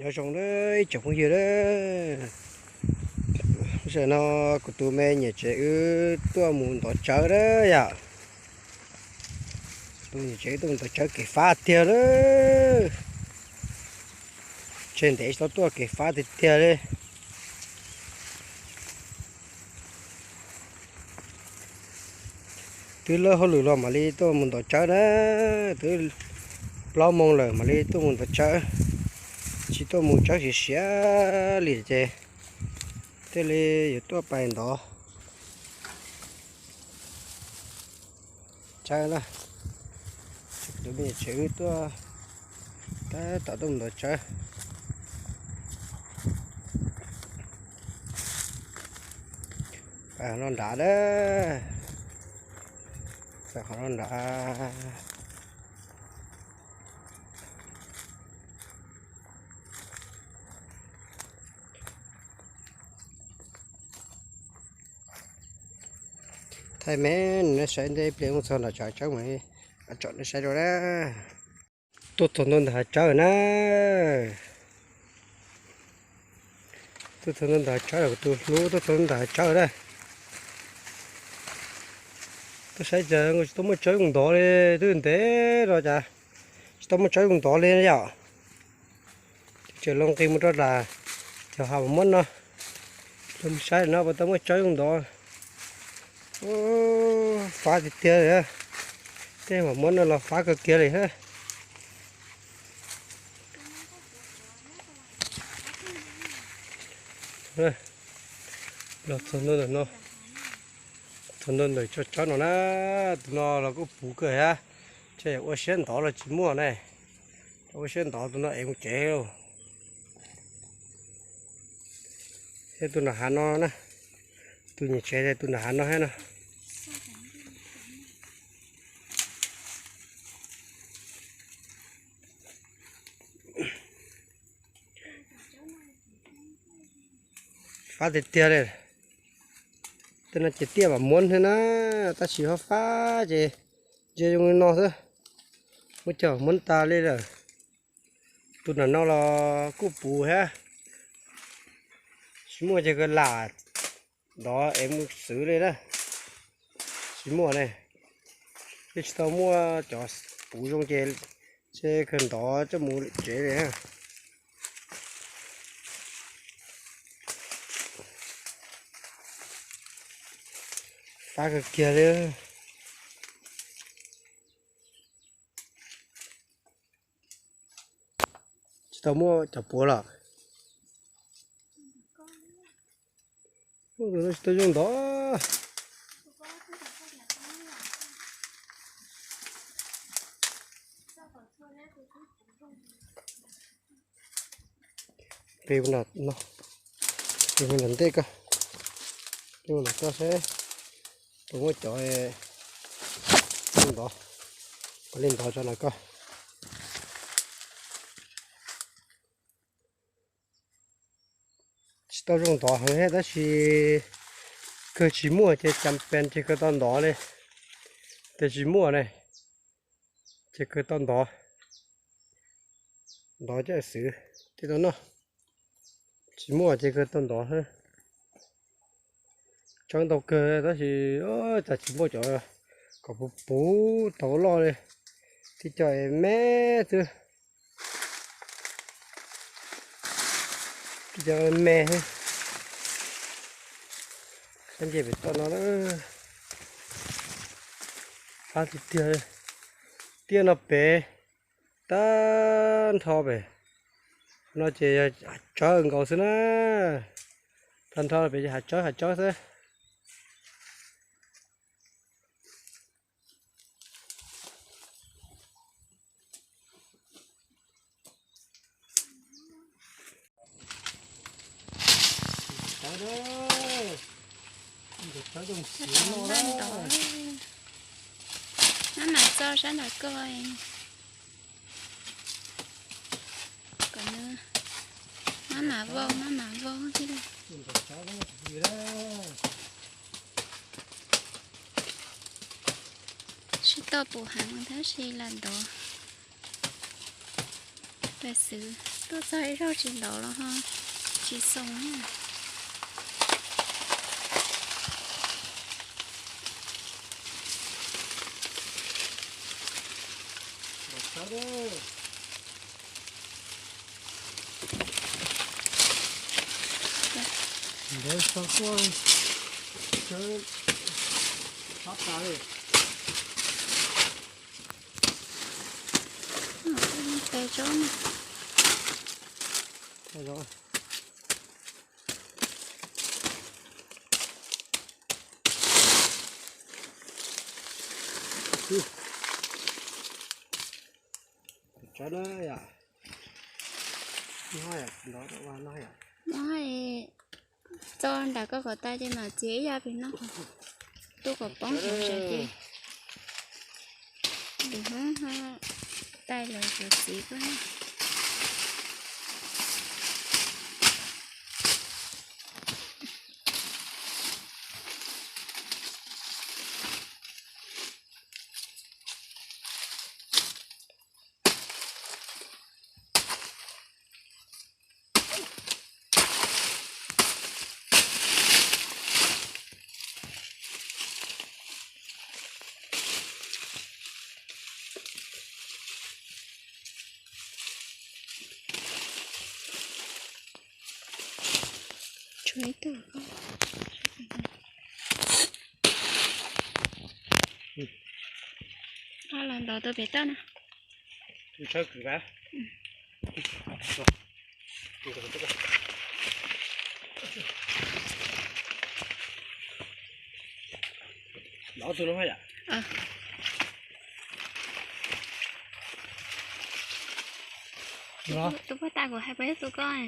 Nyob zoo na ib tsoom phooj ywg na, lub sij hawm no kuv tus me niam tsev wb tuaj mus ntov tsawb na yom. Tus niam tsev wb tuaj mus ntov tsawb kev fab tiag na. Tseg ntev tsis tau tuaj kev fab tiag tiag li. Twb lawb hauj lwm los mam li tuaj mus ntov tsawb na, twb plaub moos lawm mam li tuaj mus ntov tsawb. Tsis tuaj mus tsawb siav siav li ces thiaj li yuav tuaj pais ntov tsawb na. Tus me niam tsev wb tuaj tab tom tuaj mus ntov tsawb. Pais qhov no nrad na, pais qhov no nrad. Thaij me, nej saib ntej ib pliag mus txog nram tsawb mas tsom nej saib dua na. Tuaj txog ntua ntawm hav tsawb na. Tuaj txog ntua ntawm hav tsawb, kuv tus hlub tuaj txog ntua ntawm hav tsawb na. Tuaj saib cas tsis tau muaj tsawb zoo ntov li, twb ntev los cas tsis tau muaj tsawb zoo ntov li yom. Tseem los nqis mus rau nram cov hav mas muab no, los saib no puas tau muaj tsawb zoo ntov. Fab tiag tiag li, tej mas muab no los fab kawg kiag li. Los txog ntua ntawm no, txog ntua ntawm tsawb no na, tus no los kuj puv kawg thiab, ces ua siab ntov los tsis muaj ne. Ua siab ntov tus no es mus tsev lauj. Thiab tus nram hav no na, tus niam tsev tus nram hav no thiab no. Fab tiag tiag li. Tej no ces tiaj vam muab thiab na, tab sis ho fab ces ntsia zoo li no xwb. Muab cog muab tas li lawm. Tus nram no los kuj puv thiab. Tsis muaj ces kawg lam ntov es mus xwb li na. Tsis muaj ne, twb tsis tau muaj cov puv zoo ces, ces kawg ntov coj mus tsev li. Fab kawg kiag li. Tsis tau muaj cov puav los. Tsis tau zoo ntov. Peb mus nram ntej ko, peb mus nram ko seb puas muaj cov zoo ntov, puav leej ntov tso no ko. Tsis tau zoo ntov heev thiab tab sis kawg tsis muaj ces cas pes ces kawg tau ntov li. Ces tsis muaj ne, ces kawg tau ntov, ntov coj xwb thiaj tau noj. Tsis muaj ces kawg tau ntov xwb. Tsawb ntau kawg tab sis cas tsis muaj cov kom puv puv tau loj li, tib co me xwb. Tib co me xwb. Sab ncej pem toj no na, fab tiag tiag. Tiaj no pem tag nrho pem no ces hav tsawb nkaus xwb na. Tag nrho pem ces hav tsawb hav tsawb xwb. Mab mam txo sab nraud koj. Kom nws, mab mam vau, mab mam vau thiab. Sib toj puv heev tab sis lam ntov pes xwb. Tuaj txog ib zaug tsis ntov los ho tsis xoo na. Tes zaub na. Tus tsawb na yom. Noj yom, nrov ua noj yom. Noj, txo nram koj kom tas ces mam txiav ib yam pem no, tuaj kom poob hauv zas ces lwm hnub ho tais lawv cov txiv koj. Tshuav ib tug. Ho los ntov tus pem toj na. Ntov tus no yom. Tus puag ta kuv hais puas yog tus koj?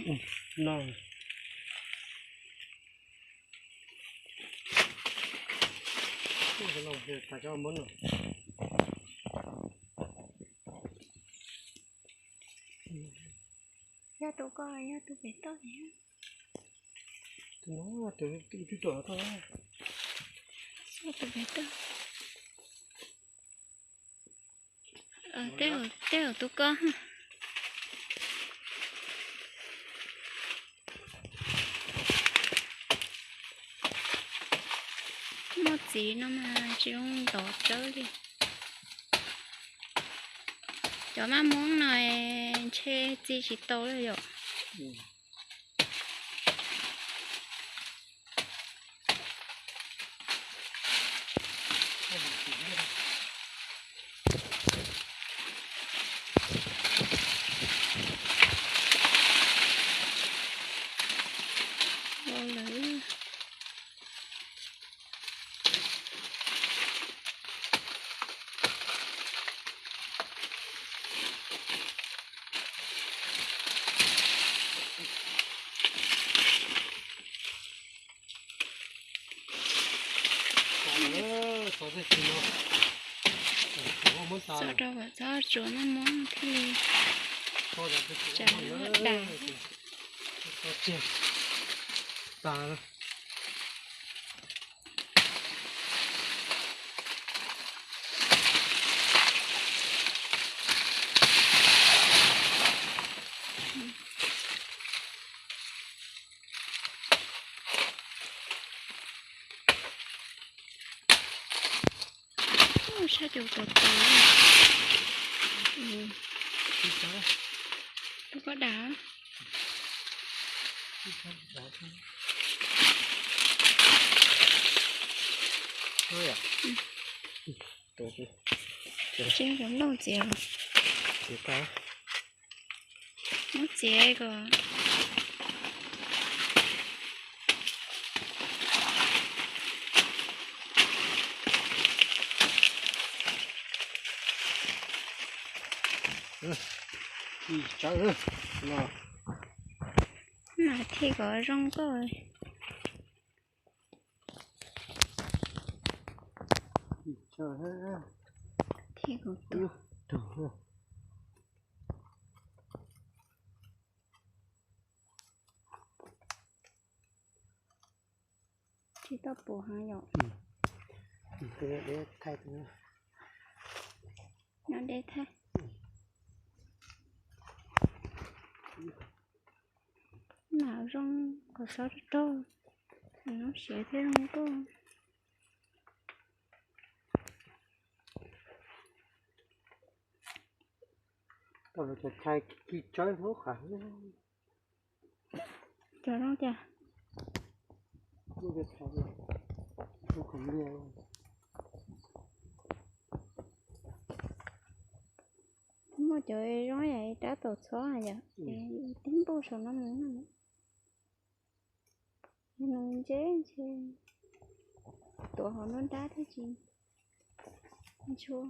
Yog tus koj los yog tus pem toj? Tus no, tus twb tuaj tod. Tus pem toj. Tej zaum tus koj. Muaj txiv no mas tsis zoo ntov tsawb li. Cov maj muab no ntshe txi tsis tau li yom. Tso rau kom txhob tsuav maj muab thiaj li tsam lub dam. Sab cus tod tod. Tus koj dam. Tsis kuv noj txiav los. Muab txiav kom. Mas thij kom zoo koj. Thij kom tug. Tsis tau puv heev yom. Nyob deb thaij. Nam zoo, qhov txhob rog rog, nws zoo siav thiab zoo nkauj. Tau los cov chai kis tsawb hlub qhov. Cov zoo cas? Muaj cov zoo yam rab taus txhob yom, tib npuj saum no mus. Nws ntse ntshe tuav hauv nruab nrab thiaj tsis ntshua,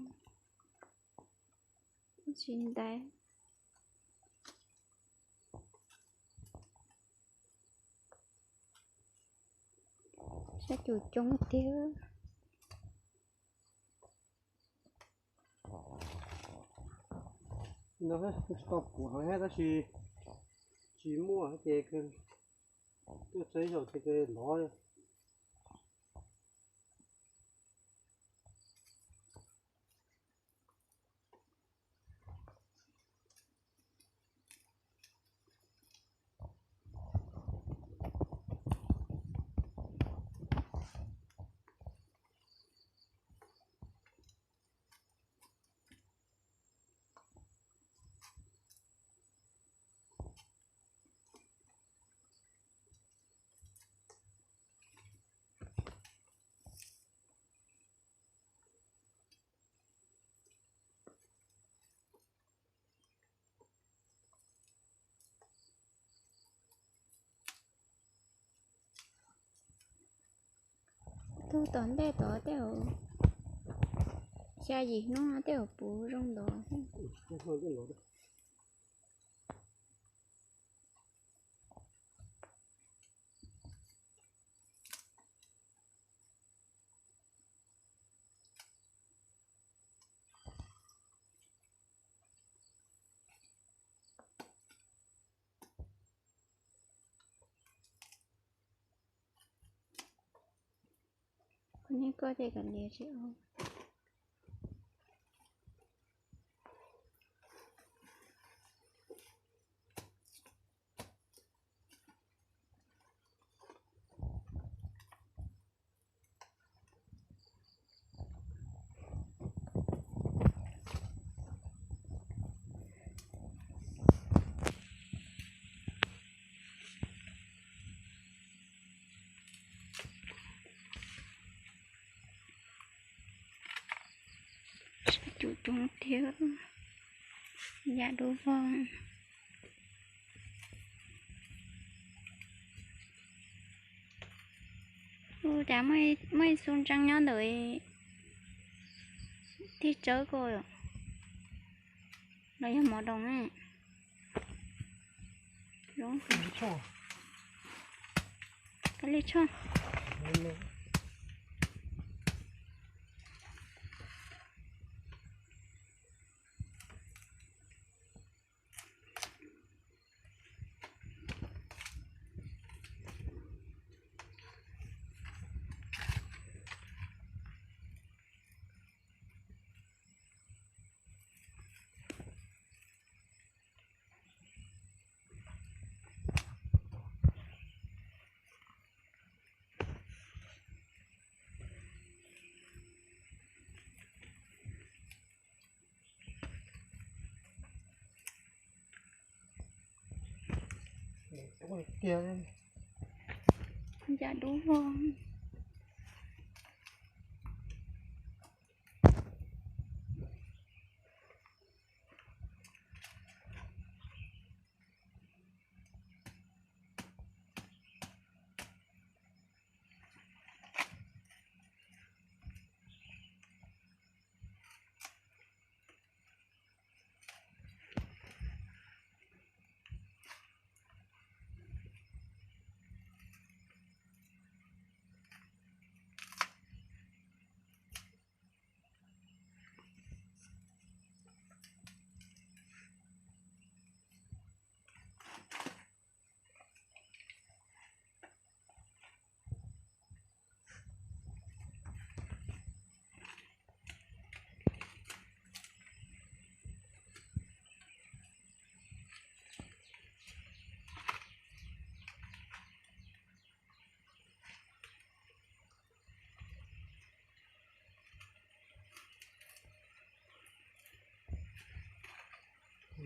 tsis ntaiv. Sab cum coob tiag. No tsis tau kuv hauv thiab tab sis tsis muaj ces tuaj txog ib zaug ces lov. Tug tom ntej tod tej zaum xya yim hnub tej zaum puv zoo ntov. Kuv niag koj ces kav liam tsis ua. Sab cum coob tiag, yam dub vog. Ua cas muaj ib xu ntseeb nyob ntawm tig tsawb ko los yog mov doos ne. Zoo, kav liam tshoj. Yam dub vog.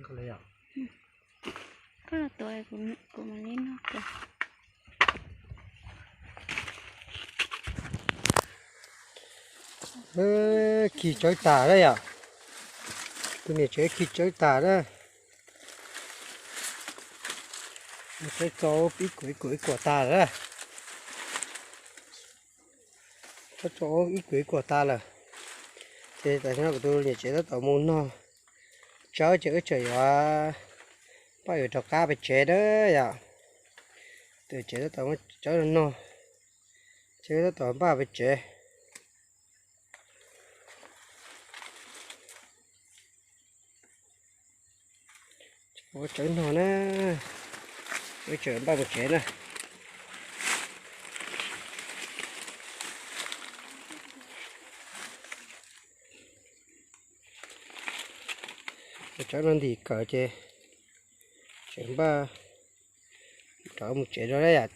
Koj los tuav, kuv mam li noj. Khi tsawb tas na yom. Tus niam tsev khi tsawb tas na. Tsawb txo ib kuam ib kuam ib kuam tas lawm na. Tsawb txo ib kuam ib kuam tas lawm. Ces tam sim no kuv tus niam tsev tab tom mus nog tsawb ces wb tseem yuav npaj yuav rov qab pem tsev na yom. Tus tsev tab tom muab tsawb nog, ces wb tab tom npaj pem tsev. Ua tsawb nog na, wb tseem npaj mus tsev na. Ua tsawb no ntim kawm ces tseem npaj rov mus tsev rau na yom.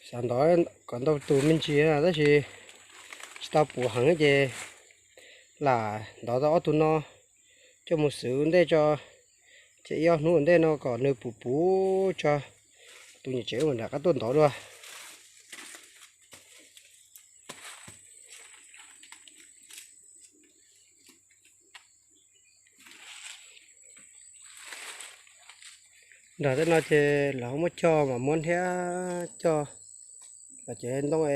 Xav ntov kom ntau tus me ntsis na tab sis tsis tau puv heev ces lam ntov tau ob tug no coj mus xwb ua ntej tso, ces ib ob hnub ua ntej no kom nws puv puv tso, tus niam tsev wb mam rov qab tuaj ntov dua. Nram tej no ces lawv ho muab cog mas muab thiab cog los ces ntoo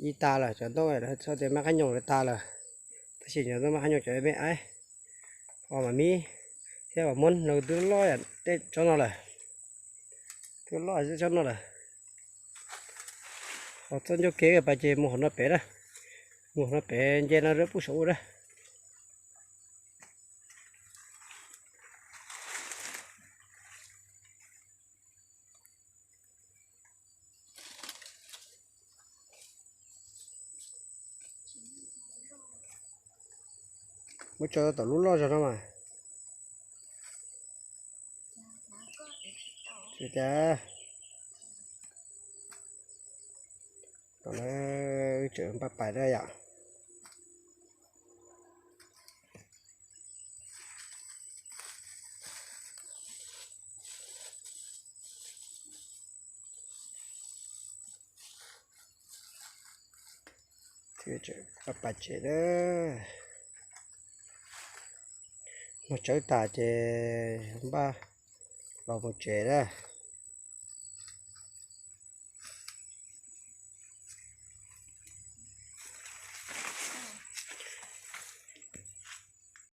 ib tas lawm, cov ntoo lawv txhob tias mab qab nyoos lawv tas lawm, tab sis cov ntoo mab qab nyoos cov me aib ho mam mib thiab mas muab no twb loj tej tsob no lawm, twb loj tej tsob no lawm. Ho txoj ncauj kev pas ces mus hauv no pem na, mus hauv no pem nce no rau pub saum ub na. Muab tso tom lub loj zog no mas. Tsis cas. Tom no wb tseem npaj pais na yom. Npaj pais tsev na. Noj tsawb tas ces npaj los mus tsev na.